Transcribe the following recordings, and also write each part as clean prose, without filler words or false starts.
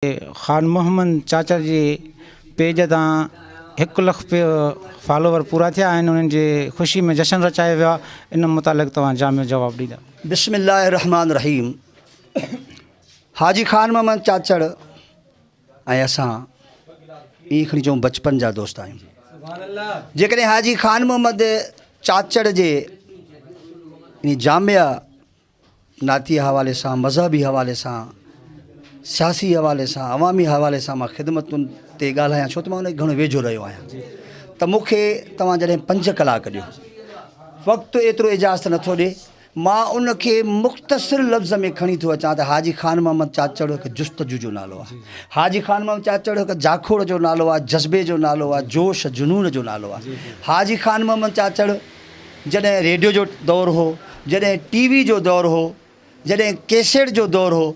خان محمد چاچڙ جي پيج تان هڪ لک فالوور پورا ٿيا آهن انهن جي خوشي ۾ جشن رچايو ويو آهي ان متعلق توهان جامع جواب ڏيندا. بسم الله الرحمٰن الرحيم حاجي خان محمد چاچڙ ۽ اسان ائين کڻي چئون بچپن جا دوست آهيون جيڪڏهن حاجي خان محمد چاچڙ جي جامع نعتيه حوالي سان، مذهبي حوالي سان، سياسي حوالي سان، عوامي حوالي سان مان خدمتن تي ڳالهايان ڇو ته مان ان کي گهڻو ويجهو رهيو آهيان ته مون کي توهان جڏهن پنج ڪلاڪ ڏيو وقت ايترو اجازت نٿو ڏي مان ان کي مختصر لفظ ۾ کڻي ٿو اچان ته حاجي خان محمد چاچڙ هڪ جستجو جو نالو آهي حاجي خان محمد چاچڙ هڪ جاکوڙ جو نالو آهي جذبي جو نالو آهي جوش جنون جو نالو آهي حاجي خان محمد چاچڙ جڏهن ريڊيو جو دور هو، جڏهن ٽي وي جو دور هو، جڏهن ڪيسيٽ جو دور هو،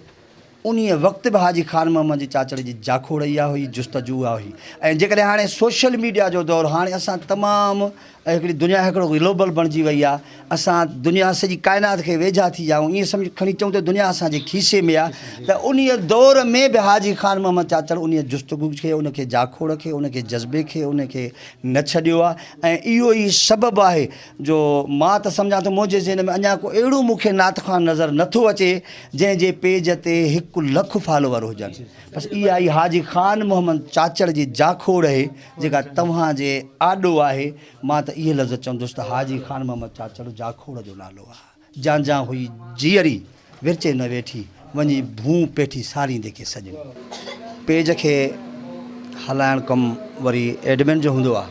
انهيء وقت به حاجي خان محمد جي چاچڙ جي جاکوڙ اها هئي، جستجو اها هئي ۽ جيڪڏهن هاڻي سوشل ميڊيا جو دور، هاڻي اسان تمام هڪڙي دنيا هڪڙو گلوبل بڻجي وئي آهي، اسان دنيا سڄي ڪائنات کي ويجها ٿي ويا آهيون، ائين سمجهه کڻي چئون ته دنيا اسان جي کيسي ۾ آهي ته انهيء دور ۾ به حاجي خان محمد چاچڙ انهيء جستجو کي، ان کي جاکوڙ کي، ان کي جذبي کي، ان کي نه ڇڏيو آهي. ۽ اهو ئي سبب آهي جو مان ته سمجهان ٿو منهنجي ذهن ۾ اڃا ڪو اهڙو مون کي نعت خوان نظر نه ٿو اچي جنهن جي پيج تي هڪ لک فالوور هجن. بس اها ئي حاجي خان محمد چاچڙ جي جاکوڙ اهي جيڪا توهان جي آڏو آهي. مان ته اهي لفظ چوندس ته حاجي خان محمد چاچڙ جاکوڙ جو نالو آهي. جان جان هئي جيئري، ورچي نه ويٺي، وڃي ڀونء پيٺي ساريندي ڪي سڄڻ. پيج کي هلائڻ ڪم وري ايڊمن جو هوندو آ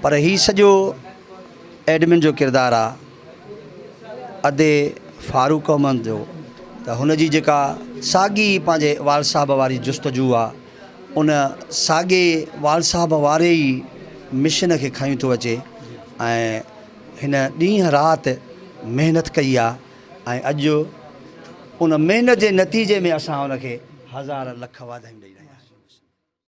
پر هي سڄو ايڊمن جو ڪردار آ ادي فاروق احمد جو ته هن جي جيڪا ساڳي پنهنجي والد صاحب واري جستجو آ ان ساڳي والد صاحب واري ئي مشن کي کنيو ٿو اچي ۽ هن ڏينهن رات محنت ڪئي آ ۽ اڄ ان محنت جي نتيجي ۾ اسان ان کي هزار لک واڌايون ڏئي رهيا آهيون.